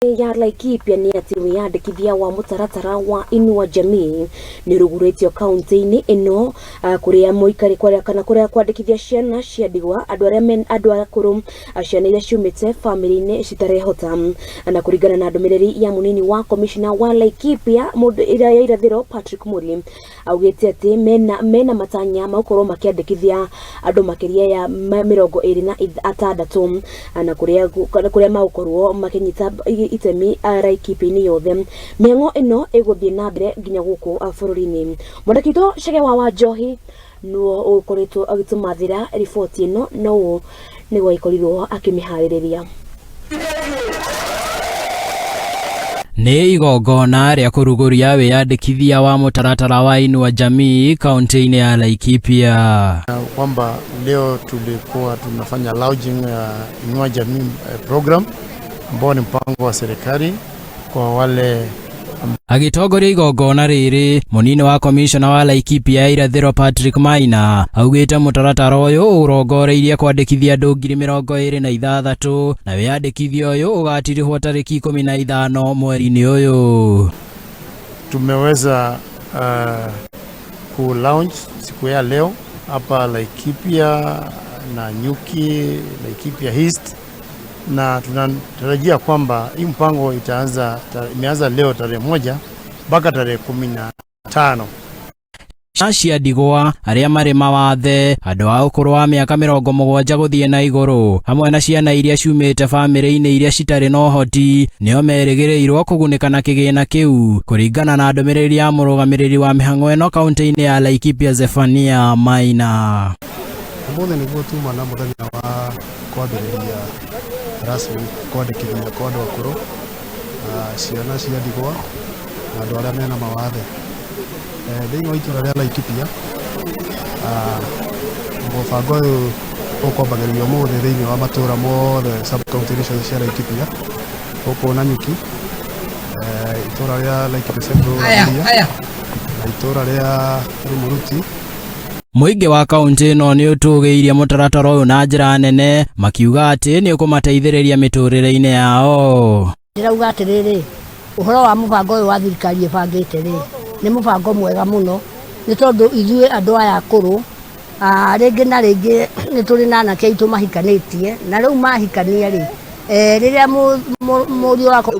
Ya Laikipia nĩ atĩ wĩyandĩkithia wa mũtaratara wa Inua Jamii nĩ ũrugũrĩtio kaunti-inĩ ĩno, kũrĩa mũikari kũrĩa kana kũrĩa kwandĩkithia ciana cia ndigwa, andũ arĩa men andũ akũrũ, ciana iria ciumĩte bamĩrĩ-inĩ citarehota. Na kũringana na ndũmĩrĩri ya mũnini wa komishona wa Laikipia mũndũ ĩrĩa ya irathĩro Patrick Muli, augĩte atĩ mena matanya ma gũkorwo makĩandĩkithia andũ makĩria ya 26, na kũrĩa magũkorwo makĩnyita itemi Laikipia-inĩ yothe. Mĩhang'o ĩno ĩgũthiĩ na mbere nginya gũkũ bũrũri-inĩ. Mwandĩki witũ Chege wa Wanjohi nĩwe ũkoretwo agĩtũmathĩra riboti ĩno, na ũũ nĩguo agĩkorirwo akĩmĩharĩrĩria. Nĩ igongona rĩa kũrugũria wĩyandĩkithia wa mũtaratara wa Inua Jamii kaunti-inĩ ya Laikipia. Kwamba leo tulikuwa tunafanya launching ya Inua Jamii program ambao ni mpango wa serikali kwa wale. Agĩtongoria igongona rĩrĩ, mũnini wa komishona wa Laikipia ya irathĩro Patrick Maina augĩte mũtaratara ũyũ ũrongoreirie kwandĩkithia andũ 26,000, na wĩyandĩkithia ũyũ ũgatirihwo tarĩki 15 mweri-inĩ ũyũ. Tumeweza ku launch siku ya leo hapa Laikipia Nanyuki, Laikipia East, na tunatarajia kwamba hii mpango imeanza leo tarehe 1 mpaka tarehe 15. Cia ndigwa, arĩa marĩ mawathe, andũ a ũkũrũ wa mĩaka 70 gũthiĩ na igũrũ, hamwe na ciana iria ciumĩte bamĩrĩ-inĩ iria citarĩ na ũhoti, nĩo merĩgĩrĩirwo kũgunĩka na kĩgĩna kĩu, kũringana na ndũmĩrĩri ya mũrũgamĩrĩri wa mĩhang'o ĩno kaunti-inĩ ya Laikipia Zephania Maina. Ũmũthĩ nĩguo tuma na mũthenya wa kwambĩrĩria rasmi kwandĩkithia kwa andũ akũrũ, ciana cia ndigwa na andũ arĩa mena mawathe. Thĩinĩ wa itũra rĩa Laikipia, mũbango ũyũ ũkwambagĩrĩria ũmũthĩ thĩinĩ wa matũra mothe, sub county ciothe cia Laikipia, gũkũ Nanyuki, itũra rĩa Laikipia Central na itũra rĩa Rumuruti. Mũingĩ wa kaunti ĩno nĩ ũtũgĩirie mũtaratara ũyũ na njĩra nene, makiuga atĩ nĩ ũkũmateithĩrĩria mĩtũrĩre-inĩ yao. Ndĩrauga atĩrĩrĩ, ũhoro wa mũbango ũyũ wa thirikari ĩbangĩte rĩ, nĩ mũbango mwega mũno, nĩ tondũ ithuĩ andũ aya akũrũ, rĩngĩ na rĩngĩ nĩ tũrĩ na anake aitũ mahikanĩtie, na rĩu mahikania rĩ, rĩrĩa mũriũ wakwa.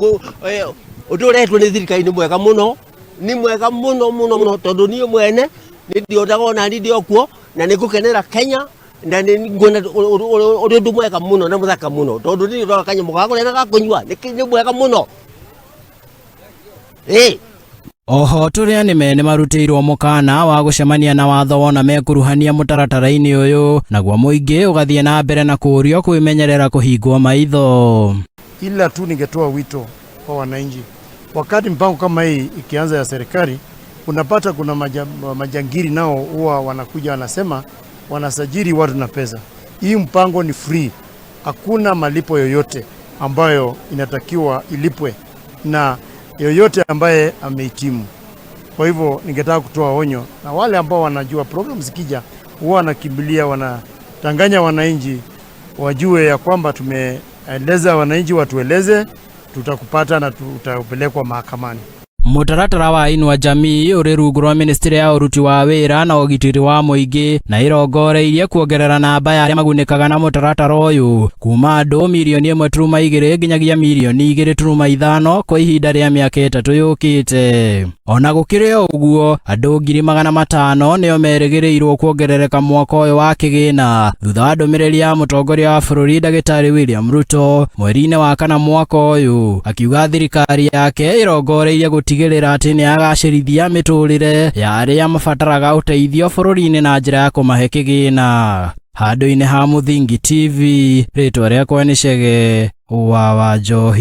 Ũndũ ũretwo nĩ thirikari nĩ mwega mũno, nĩ mwega mũno mũno mũno, tondũ niĩ mwene nĩ ndionaga ona niĩ ndĩ o kuo na nĩ ngũkenera Kenya, na nĩ nguona ũrĩ ũndũ mwega mũno na mũthaka mũno, tondũ niĩ ndoga kanyamũ ga kũrĩa na ga kũnyua nĩ mwega mũno. Oho tũrĩa nĩme nĩ marutĩirwo mũkana wa gũcemania na watho wona mekuruhania mũtaratara-inĩ ũyũ, naguo mũingĩ ũgathiĩ na mbere na kũũrio kwĩmenyerera kũhingwo maitho. Ila tu ningetoa wito kwa wananchi, wakati mpango kama hii ikianza ya serikali, unapata kuna majangiri nao huwa wanakuja wanasema wanasajili watu na pesa. Hii mpango ni free, hakuna malipo yoyote ambayo inatakiwa ilipwe na yoyote ambaye amehitimu. Kwa hivyo ningetaka kutoa onyo na wale ambao wanajua program zikija huwa wanakimbilia wanatanganya wananchi, wajue ya kwamba tumeeleza wananchi watueleze, tutakupata na tutapelekwa mahakamani. Mũtaratara wa Inua Jamii ũrĩ rungu rwa ministry ya ũruti wa wĩra na ũgitĩri wa mũingĩ, na ĩrongoreirie kuongerera namba ya arĩa magunĩkaga na mũtaratara ũyũ kuma andũ 1.2 mirioni nginyagia 2.5 mirioni kwa ihinda rĩa mĩaka 3 yũkĩte. Ona gũkĩrĩ o ũguo, andũ 500,000 nĩo merĩgĩrĩirwo kuongerereka mwaka ũyũ wa kĩgĩna thutha wa ndũmĩrĩri ya mũtongoria wa bũrũri Ndagĩtarĩ William Ruto mweri-inĩ wa kana mwaka ũyũ, akiuga thirikari yake ĩrongoreirie gũtigĩrĩra atĩ nĩ yagacĩrithia mĩtũrĩre ya arĩa mabataraga ũteithio bũrũri-inĩ na njĩra ya kũmahe kĩgĩna. Handũ-inĩ ha Mũthingi TV, rĩtwa rĩakwa nĩ Chege wa Wanjohi.